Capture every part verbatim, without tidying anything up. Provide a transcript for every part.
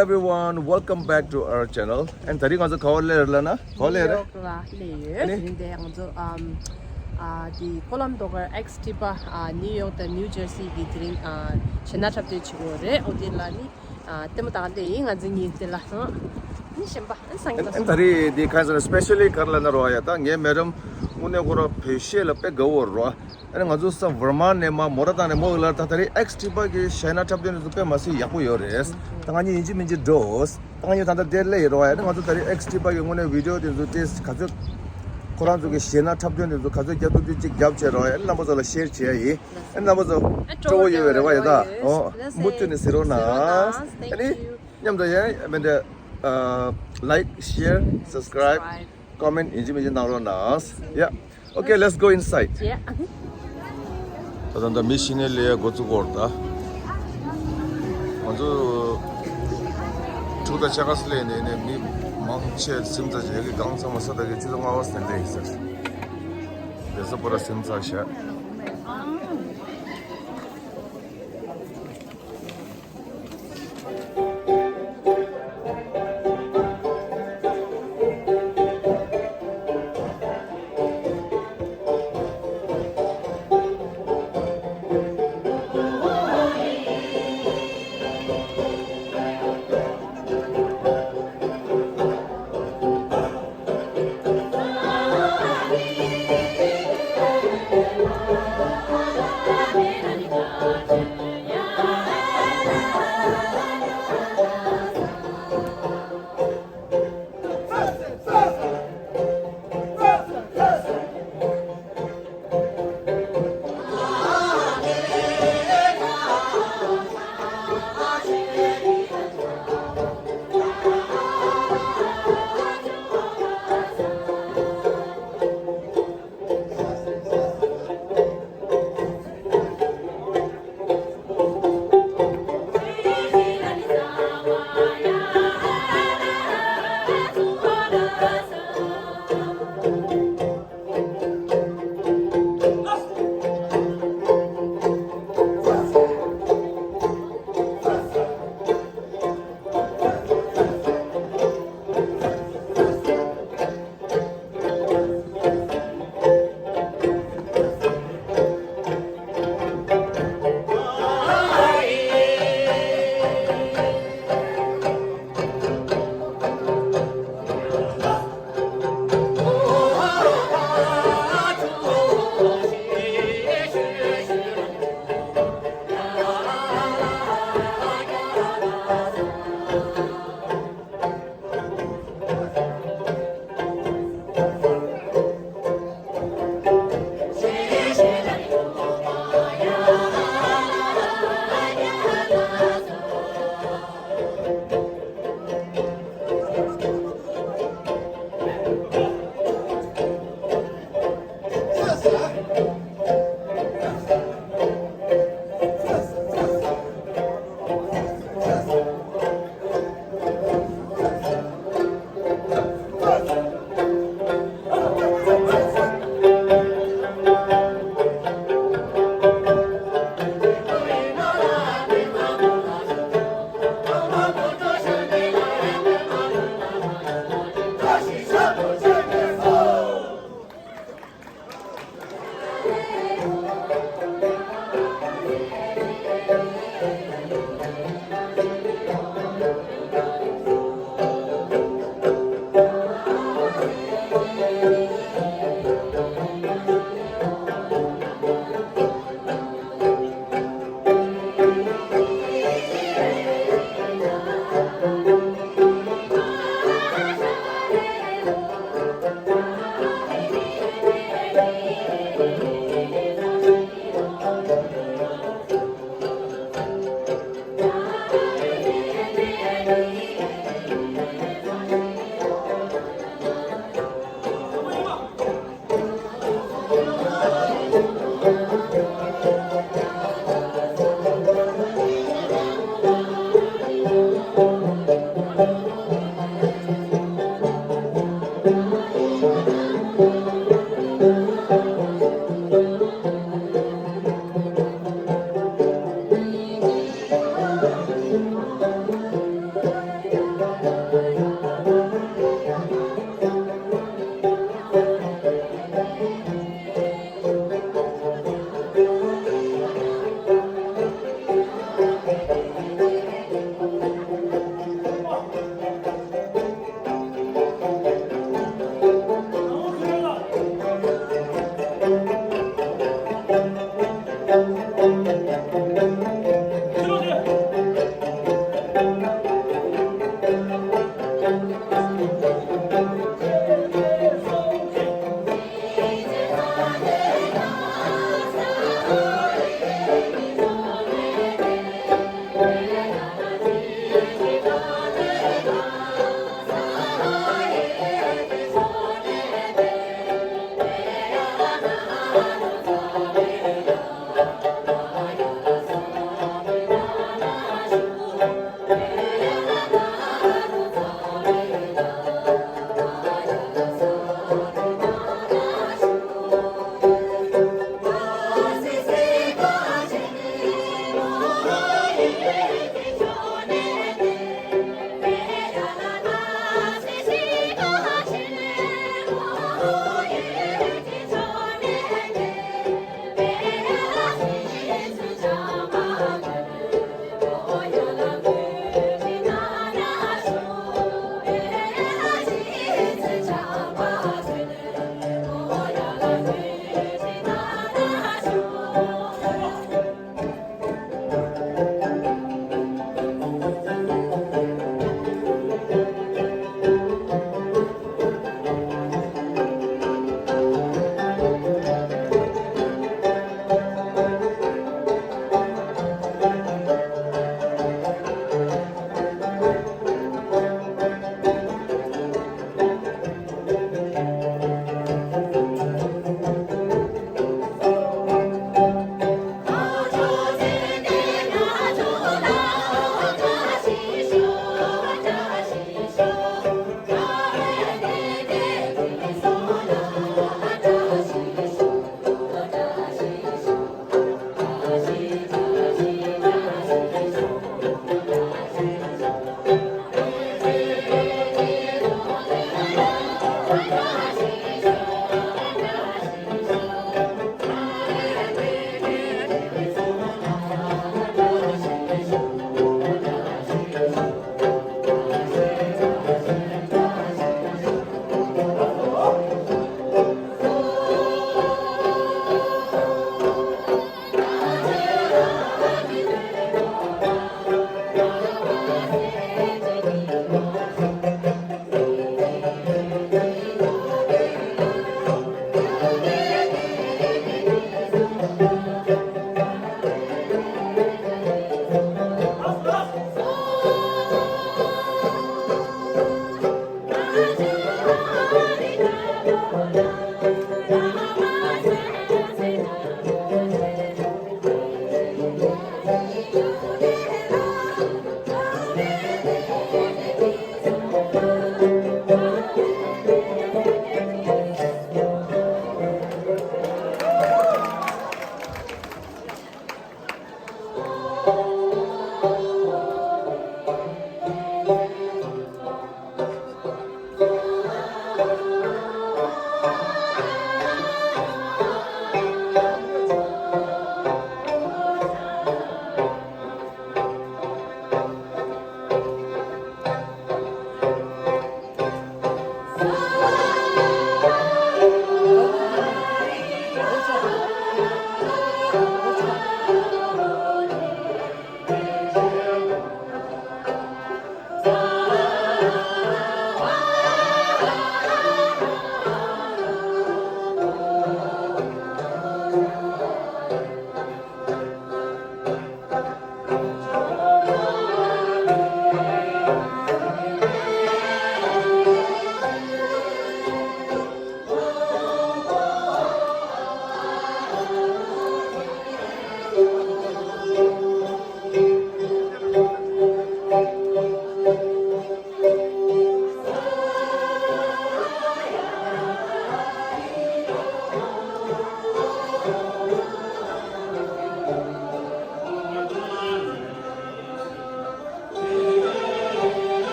Everyone, welcome back to our channel. And ད་རིང་ང་ཚོ་ག་བར་སླེབས་ལ་ན། ག་བར་སླེབས་རེད། ནིའུ་ཡོག་ལ་སླེབས་ཡོད། ཨ་ནི། དེ་རིང་འདི་ང་ཚོ་ཨམ་ཨ་དེ་ཀོ་ལམ་ཏོ་གར་ཨེགས་ཊི་པ་ཨ་ནིའུ་ཡོག་དང་ནིའུ་ཇར་སི་གི་དེ་རིང་ཨ་གཞས་སྣ་འཁྲབ་སྟོན་བྱེད་ཀྱི་ཡོད་རེད། འོ་དེ་ལ་ནི་ཨ་ལྟད་མོ་ལྟ་ག་སླེབས་ཡིན། ང་ཚོ་གཉིས་དེ་ལ་ཨ་ནི་གཞན་པ་ཨ་ནི་སང་ཉིན་ཨ་ལྟ་ཨ་ད་རེས་དེ་ག་ཚོད་སྤེ་ཤལ་ལི་ག་རེ་ལབ་ན་རོ་ཡ། ད་ངའི་མེ་ཌམ་དངོས་གནས་ཁོ་རང་བོད་གཞས་ལ་དཔེ་དགའ་བོ་རོ། ཨ་ནི་ང་ཚོ་ས་ཝར་མ་ནས་མ་མོ་ར་བཏང་ནས་མོ་ལ་ད་ད་རེས་ཨེགས་ཊི་པ་གི་གཞས་སྣ་འཁྲབ་སྟོན་དེ་ཚོ་དཔེ་མ་སྲིད་ཡག་པོ་ཡོད་རེད། ད་ང་གཉིས་ཡིན་གཅིག་མིན་གཅིག་འགྲོ། ད་ང་གཉིས་ད་ལྟ་དེར་སླེབས་ཡོད་རེད་བ། ཨ་ནི་ང་ཚོ་ད་རེས་ཨེགས་ཊི་པ་གི་དངོས་གནས་བི་ཌི་ཡོ་དེ་ཚོ་ཏེས་ག་ཚོད་ཁོ་རང་ཚོ་གི་གཞས་སྣ་འཁྲབ་སྟོན་དེ་ཚོ་ག་ཚོད་རྒྱབ་ཐུབ་ཐུབ་ཅིག་རྒྱབ་བྱས་རོགས། ཨ་ནི་རྣམ་པ་ཚོ་ལ་ཤེར་བྱེད་ཡ་ཡིན། ཨ་ནི་རྣམ་པ་ཚོ་སྤྲོ་པོ་ཡོད་པའི་རེ་བ་ཡོད་ད། ཨོ་མུ་མཐུད་ནས་གཟིགས་རོགས་གནང་། ཨ་ནི་མཉམ་དུ་ཡ་མེད་འདྲ་ལའིཀ་ཤེར་སབ་སི་ཀ་རའིབ་ཀོ་མེན་ཡིན་གཅིག་མིན་གཅིག་གནང་རོགས་གནང་། ཡ། Okay, let's go inside. Yeah. ད་ད་ད་མི་ཤི་ནས་ལས་འགོ་བཙུགས་འོར་ད། ང་ཚོ་ཕྲུ་གུ་དང་ཆ་ག་སུ་ལས་ནས་ནས་མི་མང་ཆེ་སིམ་ཚ་བྱེད་ཀྱི་གང་ཚང་མ་ས་ད་གི་ཆུ་ཚོད་ལྔ་པ་སྟེང་ལས་ཡིན་ཟེར། དེ་ཚོ་པོ་ར་སིམ་ཚ་ཤ།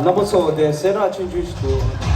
རྣམ་པ་ཚོ་དེ་གསལ་བསྒྲགས་ཆུང་ཆུང་ཞིག་འདུག